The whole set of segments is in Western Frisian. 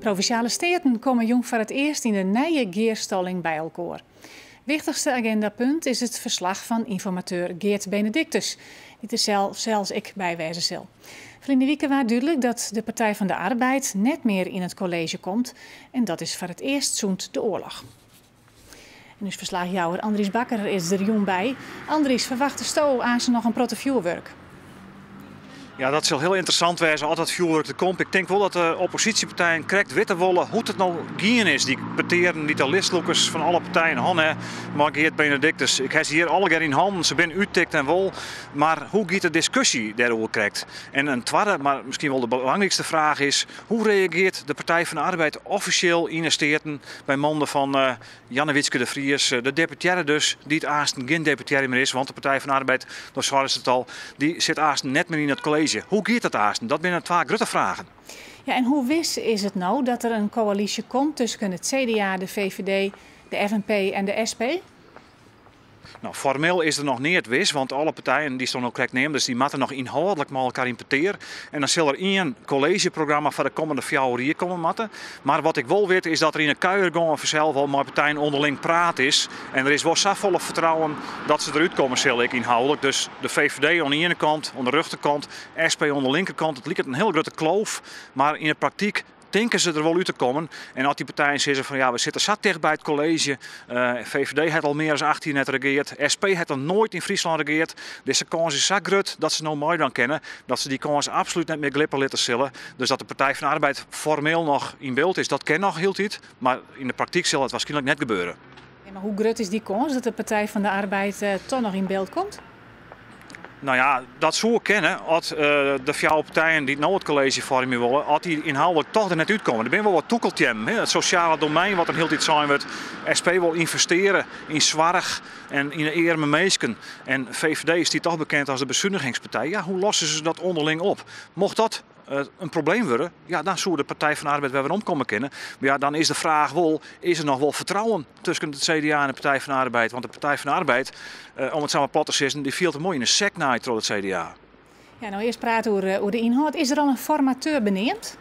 Provinsjale Steaten komme jûn foar it earst yn de nije gearstalling by elkoar. Wichtichste agindapunt is it ferslach fan ynformateur Geart Benedictus, dy't der sels ek by wêze sil. Ferline wike waard dúdlik dat de Partij van de Arbeid net mear yn it kolleezje komt en dat is foar it earst sûnt de oarloch. En ús ferslachjouwer Andries Bakker is der jûn by. Andries, ferwachtesto aanst noch in protte fjoerwurk? Ja, dat sil hiel ynteressant wêze as dat fjoerwurk der komt. Ik tink wol dat de opposysjepartijen krekt witte wolle hoe't it no gien is. Dy petearen dy't de listlûkers fan alle partijen hân ha mei Geart Benedictus. Ik ha se hjir allegear yn hannen, se binne úttikt en wol. Mar hoe giet de diskusje dêroer krekt? En in twadde, mar miskien wol de belangrykste fraach is, hoe reagearret de Partij van de Arbeid offisjeel yn de Steaten by monde fan Jannewietske de Vries, de deputearre dus, dy't aansten gjin deputearre mear is, want de Partij van de Arbeid, do seidest it al, dy sit aansten net mear yn it kolleezje. Hoe giet dat aansten? Dat binne twa grutte fragen. Ja, en hoe wis is it no dat der in koälysje komt tusken it CDA, de VVD, de FNP en de SP? No, formeel is der noch neat wis, want alle partijen dy'tsto no krekt neamdest, dy moatte noch ynhâldlik mei elkoar yn petear. En dan sil der ien kolleezjeprogramma foar de kommende 4 jier komme moatte. Mar wat ik wol wit is dat der yn 'e kuiergongen fansels wol mei partijen ûnderling praat is. En der is wol safolle fertrouwen dat se derút komme sille, ek ynhâldlik. Dus de VVD oan de iene kant, oan de rjochterkant, SP oan de linkerkant. It liket in hiel grutte kloof, mar yn 'e praktyk tinke se der wol út te kommen. En as dy partijen sizze fan ja, we sitte sa ticht by it kolleezje, VVD hat al mear as 8 jier net regeard, SP hat noch noait yn Fryslân regeard, dizze kâns is sa grut dat se no meidwaan kinne, dat se dy kâns absolút net mear glippe litte sille. Dus dat de Partij van de Arbeid formeel noch yn byld is, dat kin noch hieltyd, mar yn de praktyk sil dat wierskynlik net gebeure. Ja, mar hoe grut is dy kâns dat de Partij van de Arbeid toch noch yn byld komt? No ja, dat soe kinne as de fjouwer partijen dy't no it kolleezje foarmje wolle, as dy ynhâldlik toch der net útkomme. Der binne wol wat tûkelteammen. It sosjale domein wat der hieltyd sein wurdt, SP wol ynvesteare yn soarch en yn de earme minsken. En VVD stiet toch bekend as de besunigingspartij. Ja, hoe losse se dat ûnderling op? Mocht dat in probleem wurde, ja, dan soe de Partij van de Arbeid wer weromkomme kinne. Mar ja, dan is de fraach wol, is der noch wol fertrouwen tusken it CDA en de Partij van de Arbeid? Want de Partij van de Arbeid, om it sa mar plat te sizzen, dy fielt him moai yn 'e sek naaid troch it CDA. Ja, no earst prate oer de ynhâld. Is der al in formateur beneamd?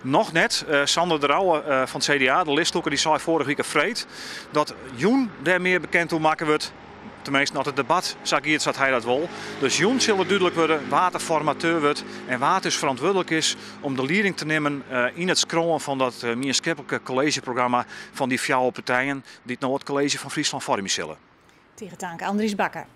Noch net. Sander de Rouwe fan it CDA, de listlûker, dy sei foarige wike freed dat jûn dêr mear bekend oer makke wurdt. Teminsten as it debat sa giet sa't hy dat wol. Dus jûn sil it dúdlik wurde wa't de formateur wurdt en wa't dus ferantwurdlik is om de lieding te nimmen yn it skriuwen fan dat mienskiplike kolleezjeprogramma fan dy fjouwer partijen dy't no it kolleezje fan Fryslân foarmje sille. Tige tank, Andries Bakker.